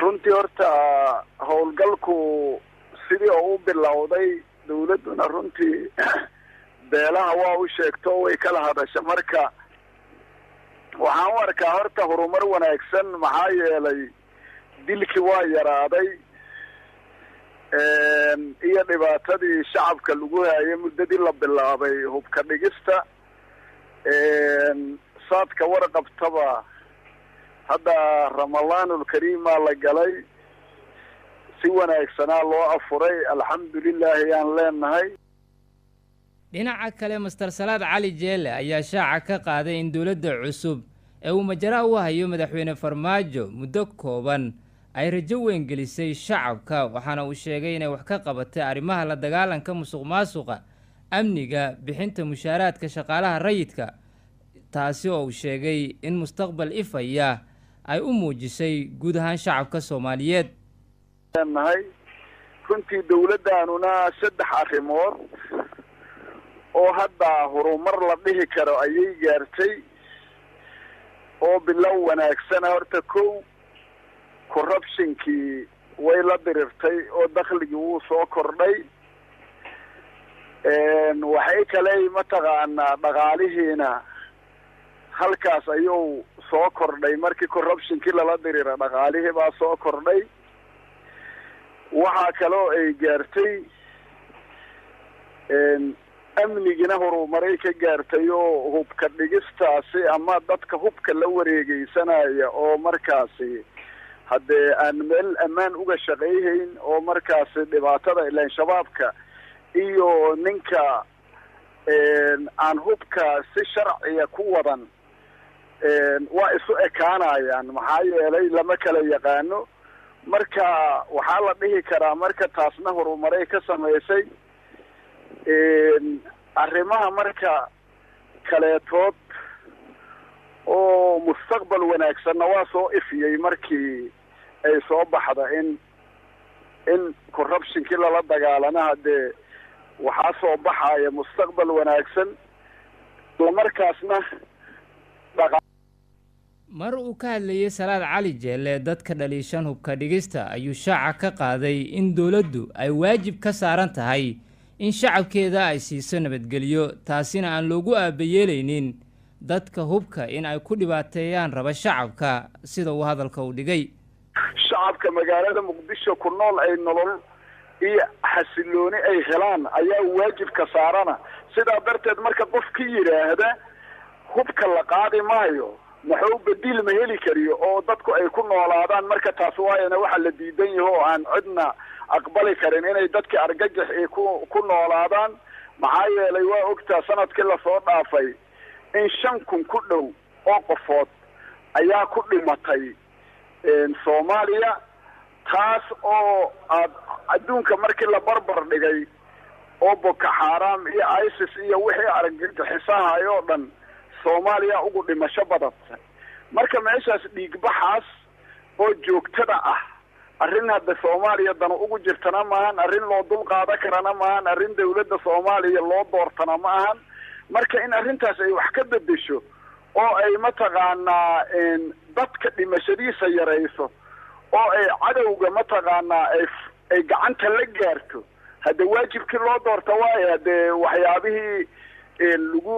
Runtii horta howlgalku sidii oo u bilowday, dawladduna runtii beelaha waa u sheegto, way kala hadasha. Marka waxaan u arkaa horta horumar wanaagsan, maxaa yeelay dilkii waa yaraaday iyo dhibaatadii shacabka lagu haayay muddadii la bilaabay hubka dhigista. Saadka warqabtaba hadda Ramadaanulkariimaa la galay, si wanaagsanaa loo afuray, alxamdulilaahi yaan leenahay. Dhinaca kale, Master Salaad Cali Jeele ayaa shaaca ka qaaday in dowladda cusub ee uu majaraha u hayo Madaxweyne Farmaajo muddo kooban ay rajo weyn gelisay shacabka, waxaana uu sheegay inay wax ka qabatay arrimaha la dagaalanka musuq maasuqa, amniga, bixinta mushaaraadka shaqaalaha rayidka, taasi oo uu sheegay in mustaqbal ifaya ay u muujisay guud ahaan shacabka Soomaaliyeed. Nahay runtii dawladdaanuna saddex arrimood oo hadda horumar la dhihi karo ayay gaartay oo bilow wanaagsana. Horta kow, corruptionkii way la dirirtay oo dakhligii wuu soo kordhay. Waxay kale mataqaanaa dhaqaalihiina halkaas ayuu soo kordhay. Markii corruptionkii lala dirira, dhaqaalihii baa soo kordhay. Waxaa kaloo ay gaartay amnigina horumaray ka gaartay, oo hubka dhigistaasi ama dadka hubka la wareegeysanaya oo markaasi haddee aan meel ammaan uga shaqayhayn, oo markaasi dhibaatada ilaan Shabaabka iyo ninka aan hubka si sharciya ku wadan waa isu ekaanayaan, maxaa yeelay lama kala yaqaano. Marka waxaa la dhihi karaa marka taasna horumaray ka samaysay. Arrimaha marka kaleetood oo mustaqbal wanaagsanna waa soo ifiyey markii ay soo baxda in corruptionkii lala dagaalana, haddee waxaa soo baxaya mustaqbal wanaagsan islamarkaasna. Mar uu ka hadlayay Salaad Cali Jeelle dadka dhaliishan hubka dhigista, ayuu shaaca ka qaaday in dowladdu ay waajib ka saaran tahay in shacabkeeda ay siiso nabadgelyo, taasina aan loogu aabayeelaynin dadka hubka in ay ku dhibaateeyaan raba shacabka, sida uu hadalka u dhigay. Shacabka magaalada Muqdisho ku nool ay nolol iyo xasilooni ay helaan ayaa waajibka saarana. Sidaa darteed marka qofki yidhaahda hubka la qaadi maayo, maxuu bediil ma heli kariyo oo dadku ay ku noolaadaan? Marka taas waayana waxaa la diidan yaho oo aan cidna aqbali karin inay dadka argagax ay ku noolaadaan, maxaa yeelay waa ogtaa sanadkii lasoo dhaafay in 5000 ku dhow oo qofood ayaa ku dhimatay Soomaaliya, taas oo aad adduunka markii la barbar dhigay oo Boko Xaaraam iyo ISIS iyo wixii argagixisahay oo dhan Soomaaliya ugu dhimasho badatay. Marka meeshaas dhiigbaxaas oo joogtada ah arrin hadda Soomaaliya dana ugu jirtana maahan, arrin loo dul qaada karana maahan, arrin dawladda Soomaaliya loo doortana ma ahan. Marka in arrintaas ay wax ka bedesho oo ay mataqaanaa dadka dhimashadiisa yarayso oo ay cadowga mataqaanaa ay gacanta la gaarto, hadde waajibkii loo doorta waayo haddee waxyaabihii lagu